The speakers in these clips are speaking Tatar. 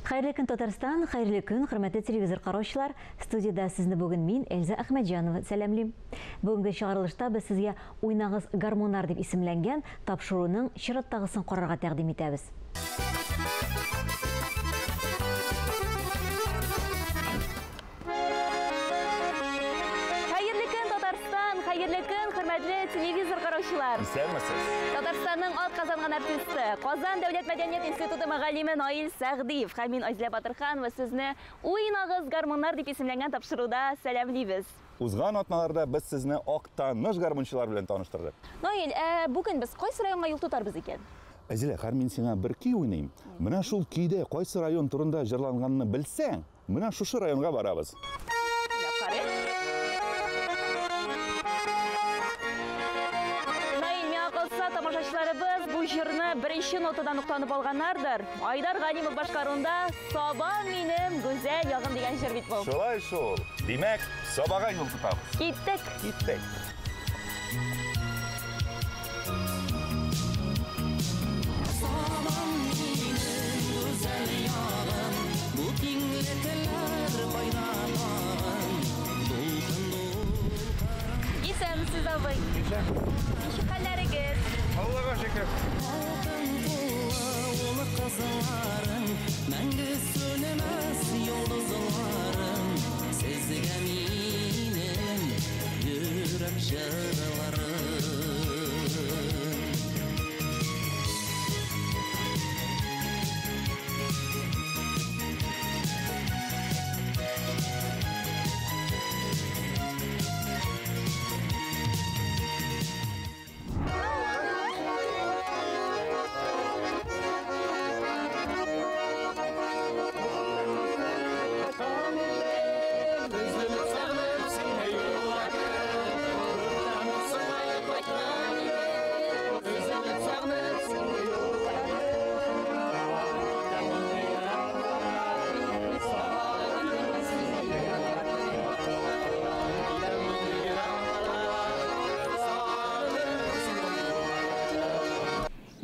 Хәерле көн, Татарстан, хәерле көн, хөрмәтле телевизор караучылар. Студиядә сезне бүген мин, Эльза Әхмәтҗанова, сәламлим. Бүгенге чыгарылышта без сезгә Уйнагыз гармуннар дип исемләнгән тапшыруның чираттагысын карарга тәкъдим итәбез. Хәерле көн, Татарстан! Хәерле көн, хөрмәтле телевизор караучылар! Исәнмесез! Татарстанның атказанган артисты, Казан дәүләт мәдәният институты мөгаллиме Наил Сәгъдиев һәм мин Айзилә Батырханова сезне Уйнагыз, гармуннар дип исемләнгән тапшыруда сәламлибез. Узган атналарда без сезне Актаныш гармунчылар белән таныштырдык. Наил, ә бүген без кайсы районга юл тотарбыз икән? Айзилә, хәзер мин сиңа бер көй уйныйм. Менә шул көйдә кайсы район турында җырланганны белсәң, менә шушы районга барабыз. Уйлап карыйк. Наил, миңа калса, тамашачыларыбыз бу җырны беренче нотадан ук танып алганнардыр. Айдар Галимов башкаруында Саба минем гүзәл ягым дигән җыр бит бу. Шулай шул. Димәк, Сабага юл тотабыз. Киттек. Киттек. Сабам минем гүзәл ягым, бу киңлекләр кайда тагын? Дулкын дулкын. Исәнмесез, абый. Исән. Ничек хәлләрегез? Аллага шөкер. Алтын куллы ул кызларың, мәңге сүнмәс йолдызларың. Сезгә минем йөрәк җырларым.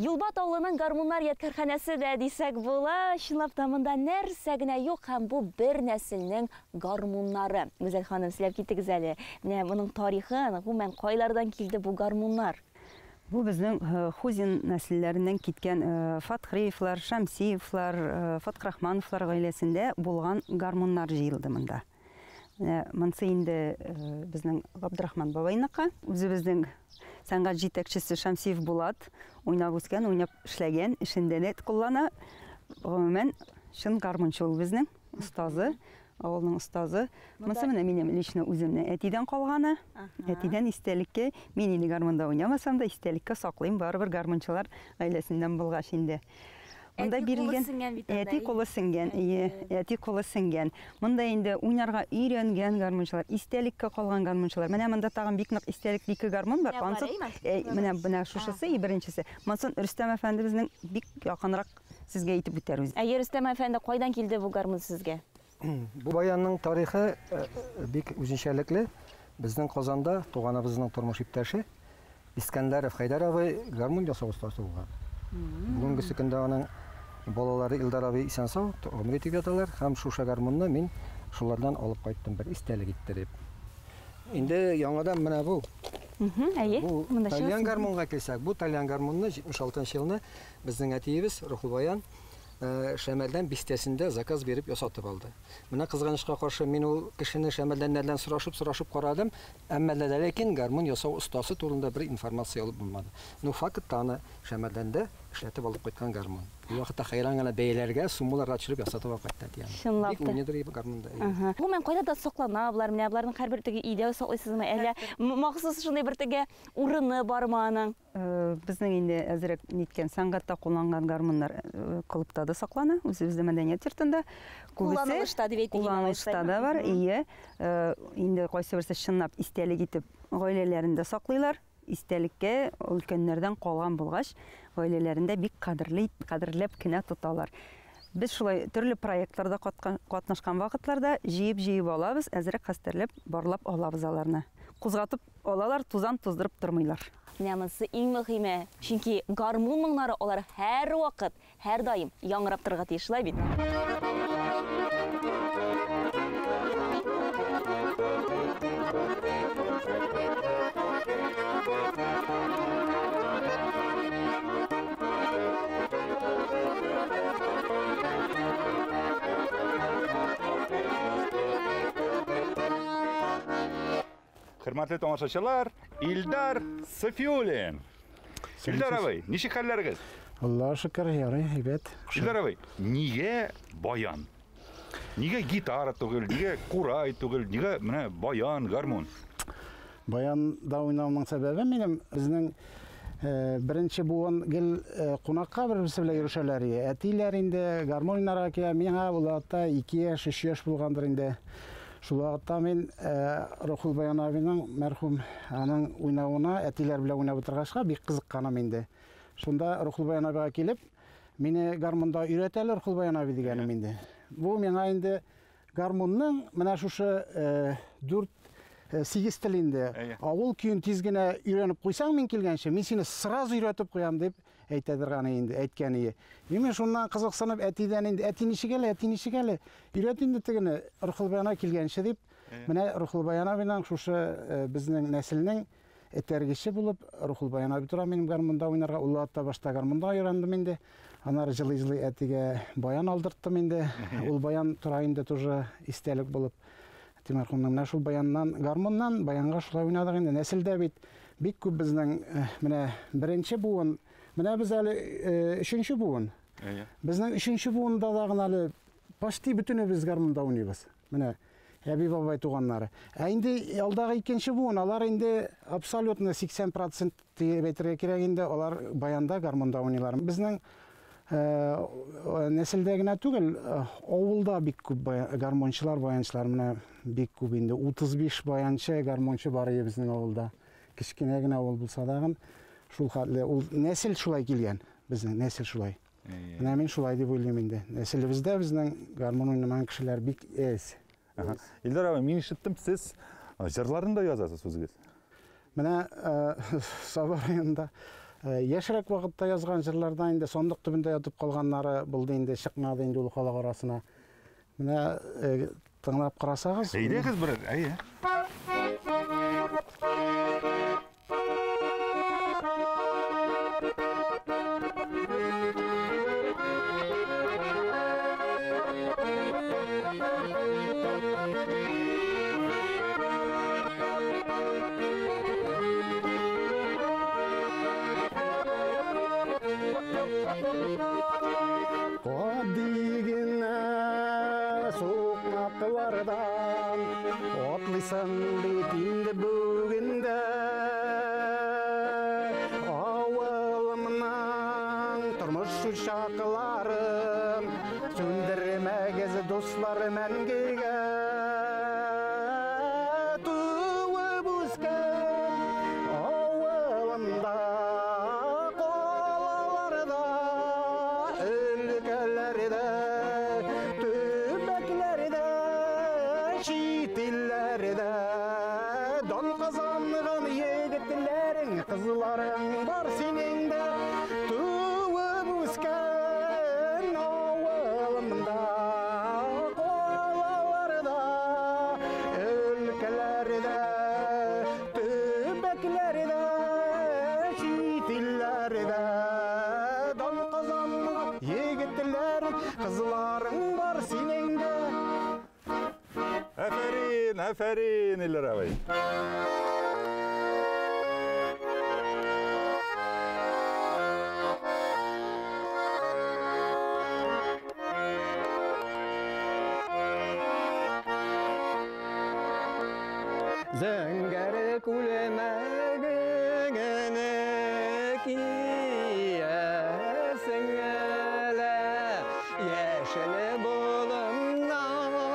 Юлбат авылының гармуннар ядкарханәсе дә дисәк була. Чынлап та монда нәрсә генә юк һәм бу бер нәселнең гармуннары. Гүзәл ханым, сөйләп китегез әле. Менә моның тарихын, гомумән, кайлардан килде бу гармуннар? Бу безнең Хузин нәселләреннән киткән Фатхриевлар, Шәмсиевлар, Фатхрахмановлар гаиләсендә булган гармуннар җыелды монда. Менә монсы инде безнең Габдрахман бабайныкы. Үзебезнең сәнгать җитәкчесе Шәмсиев Булат уйнап үскән, уйнап эшләгән, эшендә дә куллана. Гомумән, чын гармунчы ул безнең, остазы, авылның остазы. Монсы менә минем лично үземне әтидән калганы. Әтидән истәлеккә, мин инде гармунда уйнамасам да, истәлеккә саклыйм, барыбер гармунчылар гаиләсеннән булгач инде. Монда Әти кулы бирелгән сеңгән бит анда, әти әйе. кулы сеңгән, әйе, әти кулы сеңгән. Монда инде уйнарга өйрәнгән гармунчылар, истәлеккә калган гармунчылар. Менә монда тагын бик нык истәлекле ике гармун бар. Менә Ансы, бар, әйме? менә менә шушысы и беренчесе. Монсын Рөстәм әфәнде безнең бик якынрак сезгә әйтеп үтәр үзе. Әйе, Рөстәм әфәнде, кайдан килде бу гармун сезгә? Бу баянның тарихы бик үзенчәлекле. Безнең Казанда туганыбызның тормыш иптәше Искәндәров Хәйдәр абый гармун ясау остасы булган. Бүгенгесе көндә аның балалары Илдар абый исән-сау, гомер итеп яталар һәм шушы гармунны мин шулардан алып кайттым бер истәлек иттереп. Инде яңадан менә бу. Әйе, Бу монда тальян чыгасың. гармунга килсәк, бу тальян гармунны 76 елны безнең әтиебез Рухулбаян Шәмәрдән бистәсендә заказ биреп ясатып алды. Менә кызганычка каршы мин ул кешене Шәмәрдәннәрдән сорашып-сорашып карадым, әмма дә ләкин гармун ясау остасы турында бер информация алып булмады. Ну, фактта аны Шәмәрдәндә эшләтеп алып кайткан гармун. Ул вакытта хәйран гына бәяләргә, суммаларга төшереп ясатып алып кайтты әти аны. Чынлап Бик та. уйныйдыр гармунда. Ага. Гомумән, кайда да саклана болар? Менә боларның һәрбер теге өйдә саклыйсызмы? Әллә махсус шундый бер теге урыны бармы аның? Безнең инде әзрәк ниткән сәнгатьтә кулланган гармуннар клубта да саклана, үзебездә мәдәният йортында. Күбесе Кулланылышта дип әйтик инде, Кулланылышта да бар, ие. Инде кайсы берсе чынлап истәлек итеп гаиләләрендә саклыйлар. Истәлеккә өлкәннәрдән калган булгач, гаиләләрендә бик кадерле, кадерләп кенә тоталар. Без шулай төрле проектларда катнашкан вакытларда җыеп-җыеп алабыз, әзрәк хәстәрләп, барлап алабыз аларны. кузгатып алалар, тузан туздырып тормыйлар. Менә монысы иң мөһиме, чөнки гармун моңнары алар һәрвакыт, һәрдаим яңгырап торырга тиеш, шулай бит? Хөрмәтле тамашачылар, Илдар Сафиуллин. Илдар абый, ничек хәлләрегез? Аллаһ шөкер, ярый, әйбәт. Илдар абый, нигә баян? Нигә гитара түгел, нигә курай түгел, нигә менә баян, гармун? Баянда уйнауның сәбәбе минем безнең беренче буын гел кунакка бер-берсе белән йөрешәләр. Әтиләр инде гармун уйнарга килә. Миңа ул вакытта 2 яшь, 3 яшь булгандыр инде. Шул вакытта мин Рухул Баян абиның мәрхүм аның уйнавына әтиләр белән уйнап утыргачка бик кызыкканым инде. Шунда Рухул Баян абига килеп, мине гармунда өйрәтәләр Рухул Баян аби дигәнем инде. Бу миңа инде гармунның менә шушы 4 8 тел инде. Авыл көен тиз генә өйрәнеп куйсаң, мин килгәнче, мин сине сразу өйрәтеп куям дип әйтә торган инде, әйткән ие. Мин шуннан кызыксынып әтидән инде, әти ничек әле, әти ничек әле, өйрәт инде тегене Рухул Баян килгәнче дип, менә Рухул Баян абыйның шушы безнең нәселнең этәргече булып Рухул Баян абый тора минем гармунда уйнарга. Ул вакытта башта гармунда өйрәндем инде. Аннары җылый-җылый әтигә баян алдырттым инде. Ул баян тора инде тоже истәлек булып. Тимерхунның менә шул баяннан, гармуннан баянга шулай уйнадык инде. Нәселдә бит бик күп безнең менә беренче буын, менә без әле өченче буын. Безнең өченче буында да гына әле почти бөтенебез гармунда уйныйбыз. Менә әби бабай туганнары. Ә инде алдагы икенче буын, алар инде абсолютно 80% дип әйтергә кирәк инде, алар баянда, гармунда уйныйлар. Безнең нәселдә генә түгел, авылда бик күп гармунчылар, баянчылар менә бик күп инде. 35 баянчы, гармунчы бар иде безнең авылда. Кечкенә генә авыл булса да, шул хәтле ул нәсел шулай килгән, безнең нәсел шулай. Менә мин шулай дип уйлыйм инде. Нәселебездә безнең гармун уйнамаган кешеләр бик әз. Илдар абый, мин ишеттем, сез җырларын да язасыз үзегез. Менә Саба районында яшьрәк вакытта язган җырлардан инде сандык төбендә ятып калганнары булды инде, чыкмады инде ул халык арасына. Менә тыңлап карасагыз. Әйдәгез бер, әйе. Гади сукмаклардан атлыйсың бит инде бүген дә. Авылымның тормыш учакларын сүндермәгез, дуслар, мәңгегә. Туып үскән авылымда, калаларда, өлкәләрдә, төбәкләрдә, чит илләрдә дан казанган егетләрең, кызларың бар синең дә. Туып үскән авылымда, калаларда, өлкәләрдә, төбәкләрдә, чит илләрдә дан казанган егетләрең, кызларың бар синең дә. Афәрин, афәрин, Илдар абый. Зәңгәр күлмәгеңне киясең әле, яшел болыннардан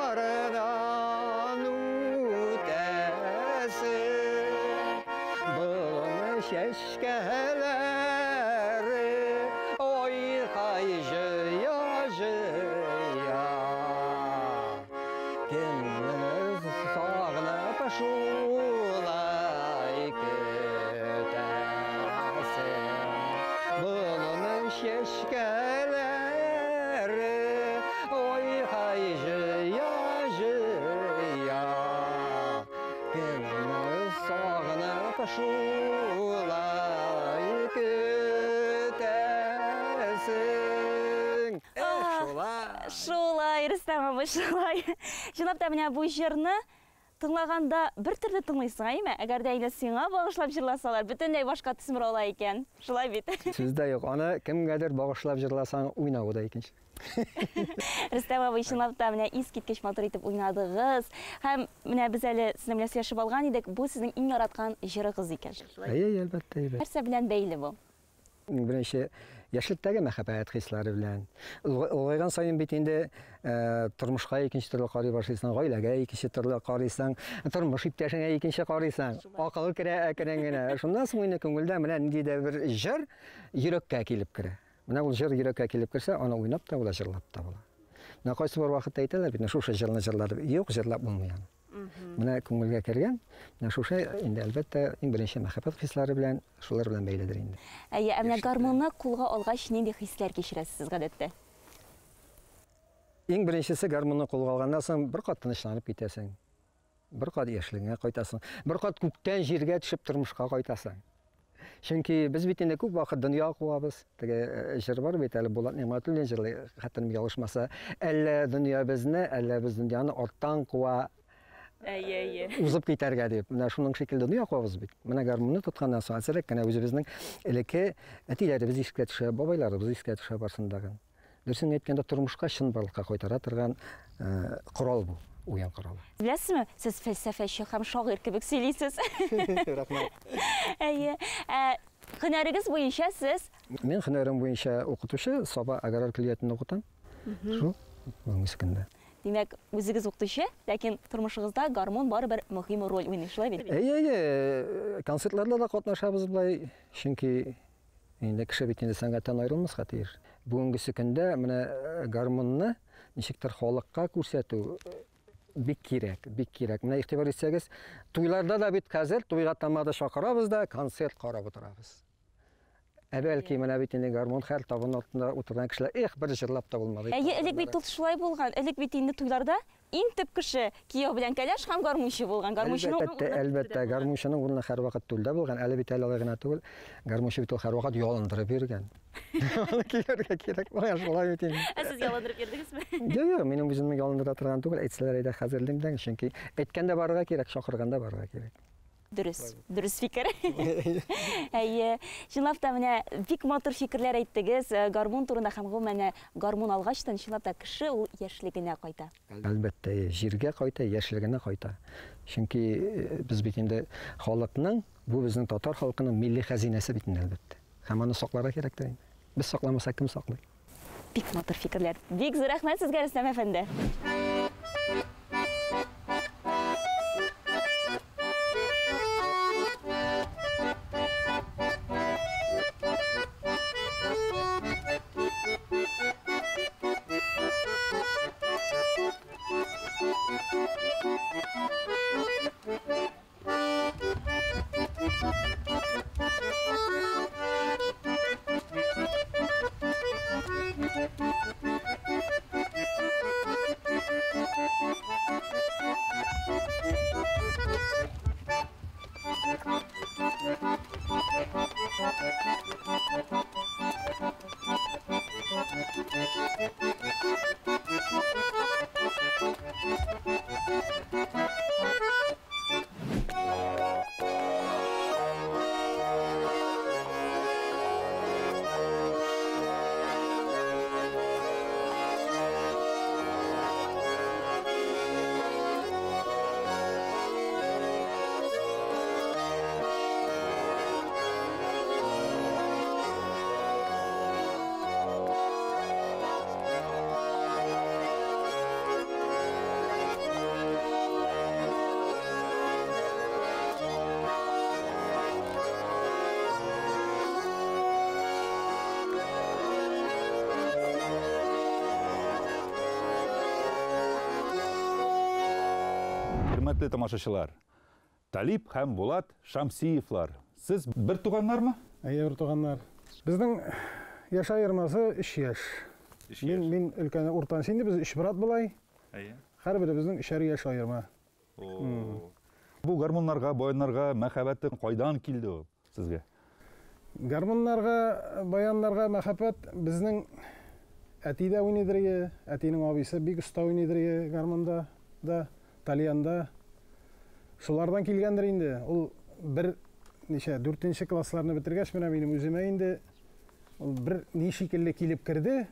үтәсең. Болын чәчкәләре ой-хай җыя-җыя. Кемне сагынып шулай Чәчкәләре, ой һай җыя, җыя. Кемне сагынып шулай көтәсең? Эх, шулай. Шулай, Рөстәм абый, шулай. Чынлап та менә бу җырны тыңлаганда бер төрле тыңлыйсың, әйме? Әгәр дә инде сиңа багышлап җырласалар, бөтенләй башка төсмер ала икән. Шулай бит. Сүз дә юк. Аны кемгәдер багышлап җырласаң, уйнавы да икенче. Рөстәм абый, чынлап та менә искиткеч матур итеп уйнадыгыз. Һәм менә без әле сезнең белән сөйләшеп алган идек, бу сезнең иң яраткан җырыгыз икән. Әйе, әлбәттә, әйбәт. Нәрсә белән бәйле бу? Беренче яшьлектәге мәхәббәт хисләре белән. Олыгайган саен бит инде тормышка икенче төрле карый башлыйсың, гаиләгә икенче төрле карыйсың, тормыш иптәшеңә икенче карыйсың. Акыл керә әкрен генә. Шуннан соң инде күңелдә менә нинди дә бер җыр йөрәккә килеп керә. Менә ул җыр йөрәккә килеп керсә, аны уйнап та була, җырлап та була. Менә кайсы бер вакытта әйтәләр бит, шушы җырны җырлап, юк, җырлап булмый аны. Менә күңелгә кергән, менә шушы инде әлбәттә иң беренче мәхәббәт хисләре белән, шулар белән бәйледер инде. Әйе, ә менә гармунны кулга алгач нинди хисләр кичерәсез сез гадәттә? Иң беренчесе гармунны кулга алганнан соң бер кат тынычланып китәсең. Бер кат яшьлегеңә кайтасың. Бер кат күктән җиргә төшеп тормышка кайтасың. Чөнки без бит инде күп вакыт дөнья куабыз. Теге җыр бар бит әле, Булат Нигъмәтуллин җырлый, хәтерем ялгышмаса, әллә дөнья безне, әллә без дөньяны арттан куа. Әйе, әйе. Узып китәргә дип. Менә шуның шикелле дөнья куабыз бит. Менә гармунны тотканнан соң әзрәк кенә үзебезнең элекке әтиләребез искә төшә, бабайларыбыз искә төшә барсындагы. Дөресен әйткәндә, тормышка чынбарлыкка кайтара торган корал бу, уен коралы. Беләсезме, сез фәлсәфәче һәм шагыйрь кебек сөйлисез. Рәхмәт. Әйе. Һөнәрегез буенча сез? Мин һөнәрем буенча укытучы, Саба аграр көллиятендә укытам. Шул бүгенге көндә. Димәк, үзегез укытучы, ләкин тормышыгызда гармун барыбер мөһим роль уйный, шулай бит? Әйе, әйе, концертларда да катнашабыз болай, чөнки инде кеше бит инде сәнгатьтән аерылмаска тиеш. Бүгенгесе көндә менә гармунны ничектер халыкка күрсәтү бик кирәк, бик кирәк. Менә игътибар итсәгез, туйларда да бит хәзер туйга тамада чакырабыз да концерт карап утырабыз. Ә бәлки менә бит инде гармун һәр табын артында утырган кешеләр, эх, бер җырлап та булмады. Әйе, элек бит ул шулай булган. Элек бит инде туйларда иң төп кеше кияү белән кәләш һәм гармунчы булган. Гармунчының Әлбәттә, әлбәттә, гармунчының урыны һәрвакыт түрдә булган. Әле бит әле алай гына түгел. Гармунчы бит ул һәрвакыт ялындырып йөргән. Аны килергә кирәк булган, шулай бит инде. Ә сез ялындырып йөрдегезме? Юк, юк, минем үземне ялындыра торган түгел. Әйтсәләр әйдә хәзерлим дә, чөнки әйткәндә барырга кирәк, чакырганда барырга кирәк. Дөрес, дөрес фикер. Әйе, чынлап та менә бик матур фикерләр әйттегез гармун турында һәм гомумән гармун алгач та чынлап та кеше ул яшьлегенә кайта. Әлбәттә, җиргә кайта, яшьлегенә кайта. Чөнки без бит инде халыкның, бу безнең татар халкының милли хәзинәсе бит инде, әлбәттә. Һәм аны сакларга кирәк тә инде. Без сакламасак, кем саклый? Бик матур фикерләр. Бик зур рәхмәт сезгә, Рөстәм әфәнде. Хөрмәтле тамашачылар, Талип һәм Булат Шамсиевлар. Сез бер туганнармы? Әйе, бер туганнар. Безнең Яшь аермасы 3 яшь. Мин өлкәне уртанчы инде, без 3 брат болай. Әйе. Һәрберебезнең 3 яшь аерма. Бу гармуннарга, баяннарга мәхәббәте кайдан килде ул сезгә? Гармуннарга, баяннарга мәхәббәт безнең әти дә уйныйдыр, әтинең абыйсы бик оста уйныйдыр гармунда да, тальянда. Шулардан килгәндер инде. Ул бер ничә, 4нче классларны бетергәч, менә минем үземә инде ул бер ни шикелле килеп керде.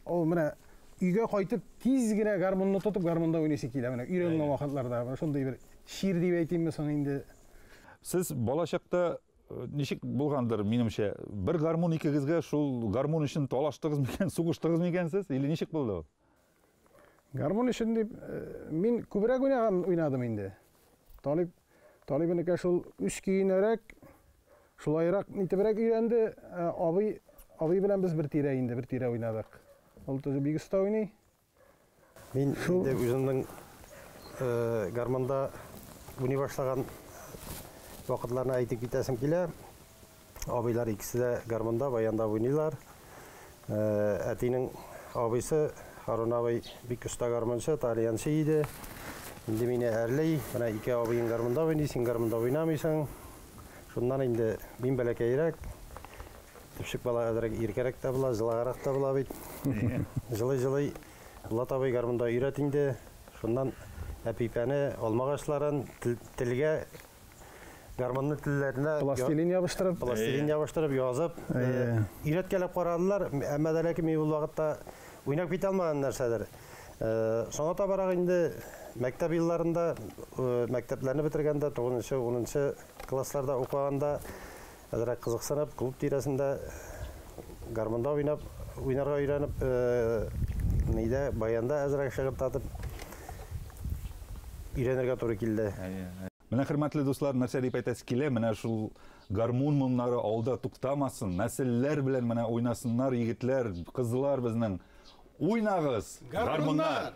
Ул менә өйгә кайтып тиз генә гармунны тотып гармунда уйныйсы килә. Менә өйрәнгән вакытларда менә шундый бер чир дип әйтимме соң инде. Сез балачакта ничек булгандыр, минемчә, бер гармун икегезгә шул гармун өчен талаштыгыз микән, сугыштыгыз микән сез? Или ничек булды ул? Гармун өчен дип мин күбрәк уйнаган уйнадым инде. Талип Талибенеке шул үз көенәрәк, шулайрак нитебрәк өйрәнде. Абый белән без бер тирә инде, бер тирә уйнадык. Ул тоже бик оста уйный. Мин инде үземнең гармунда уйный башлаган вакытларны әйтеп китәсем килә. Абыйлар икесе дә гармунда, баянда уйныйлар. Әтинең абыйсы Харун абый бик оста гармунчы, тальянчы иде. Инде мине әрлей, менә ике абыең гармунда уйный, син гармунда уйнамыйсың. Шуннан инде мин бәләкәйрәк, төпчек бала әзрәк иркәрәк тә була, җылаграк та була бит. Җылый-җылый Булат абый гармунда өйрәт инде. Шуннан әпипәне, алмагачларын телгә гармунны телләренә пластилин ябыштырып, язып, өйрәткәләп карадылар. Әмма дә ләкин мин ул вакытта уйнап китә алмаган нәрсәдер. Соңа табарак инде мәктәп елларында, мәктәпләрне бетергәндә, 9-нчы, 10-нчы классларда укыганда әзрәк кызыксынып, клуб тирәсендә гармунда уйнап, уйнарга өйрәнеп, нидә, баянда әзрәк шыгыртатып өйрәнергә туры килде. Менә, хөрмәтле дуслар, нәрсә дип әйтәсе килә, менә шул гармун моңнары авылда туктамасын, нәселләр белән менә уйнасыннар егетләр, кызлар безнең. Уйнагыз, гармуннар!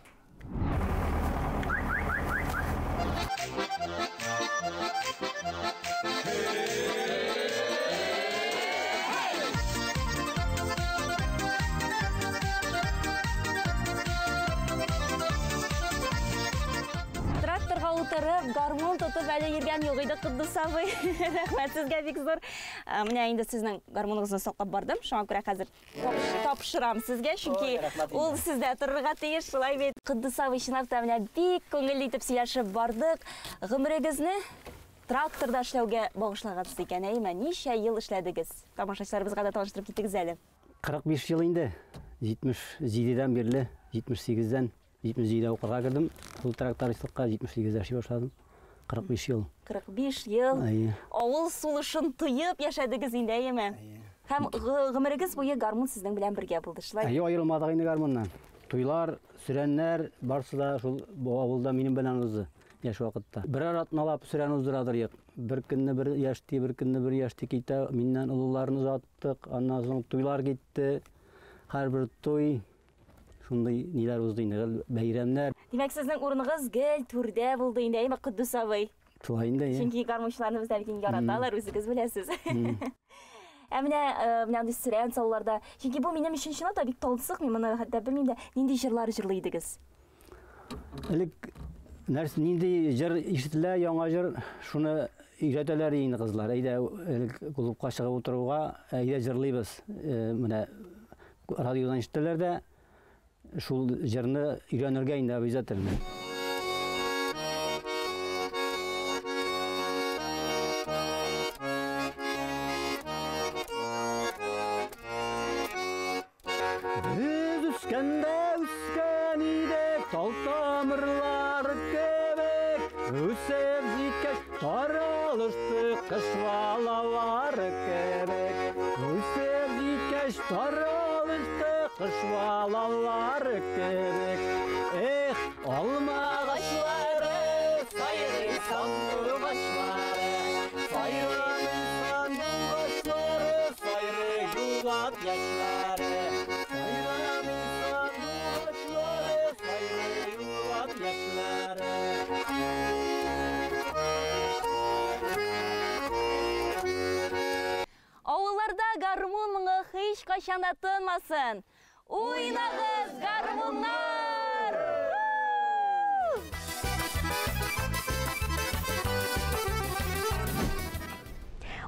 Тракторга утырып, гармун тотып әле йөргән юк иде, Куддус абый. Рәхмәт сезгә бик зур. Менә инде сезнең гармуныгызны саклап бардым, шуңа күрә хәзер тапшырам сезгә, чөнки ул сездә торырга тиеш, шулай бит. Куддус абый, чынлап та менә бик күңелле итеп сөйләшеп бардык. Гомерегезне тракторда эшләүгә багышлагансыз икән, әйме? Ничә ел эшләдегез? Тамашачыларыбызга да таныштырып китегез әле. 45 ел инде, 77-дән бирле, 78-дән. 77-дә укырга кердем, ул трактористлыкка 78-дә эшли башладым. 45 ел. 45 ел. Авыл сулышын тоеп яшәдегез инде, әйеме? Һәм гомерегез буе гармун сезнең белән бергә булды, шулай? Әйе, аерылмадык инде гармуннан. Туйлар, сөрәннәр, барысы да шул авылда минем белән узды яшь вакытта. Берәр атналап сөрән уздырадыр ек. Бер көнне бер яшьти, бер көнне бер яшьти китә. Миннән олыларны озаттык, аннан соң туйлар китте. Һәрбер туй шундый ниләр узды инде, бәйрәмнәр. Димәк, сезнең урыныгыз гел түрдә булды инде, әйме, Куддус абый? Шулай инде, әйе. Чөнки гармунчыларны бездә бит инде яраталар, үзегез беләсез. Ә менә менә андый сөрән салуларда, чөнки бу минем өчен чынлап та бик тансык, мин моны хәтта белмим дә, нинди җырлар җырлый идегез? Элек нәрсә, нинди җыр ишетелә, яңа җыр, шуны өйрәтәләр инде кызлар. Әйдә, элек клубка чыгып утыруга, әйдә җырлыйбыз. Менә радиодан ишетәләр дә, шул җырны өйрәнергә инде обязательно. Без үскәндә үскән идек, тал тамырлары кебек, үсеп җиткәч таралыштык кыш балалары кебек. Үсеп җиткәч таралыштык кыш балалары кебек. Эх, алма агачлары, сайрый сандугачлары, сайрый сандугачлары, сайрый юлат яшьләре. Сайрый сандугачлары, сайрый юлат яшьләре. Авылларда гармун моңы һич беркайчан да тынмасын. Уйнагыз, гармуннар!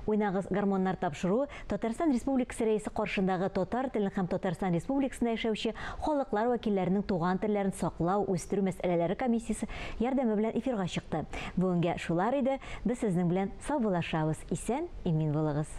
Уйнагыз гармоннар тапшыруы Татарстан Республикасы Рәисе каршындагы татар телен һәм Татарстан Республикасында яшәүче халыклар вәкилләренең туган телләрен саклау, үстерү мәсьәләләре комиссиясе ярдәме белән эфирга чыкты. Бүгенгә шулар иде. Без сезнең белән саубуллашабыз. Исән, имин булыгыз.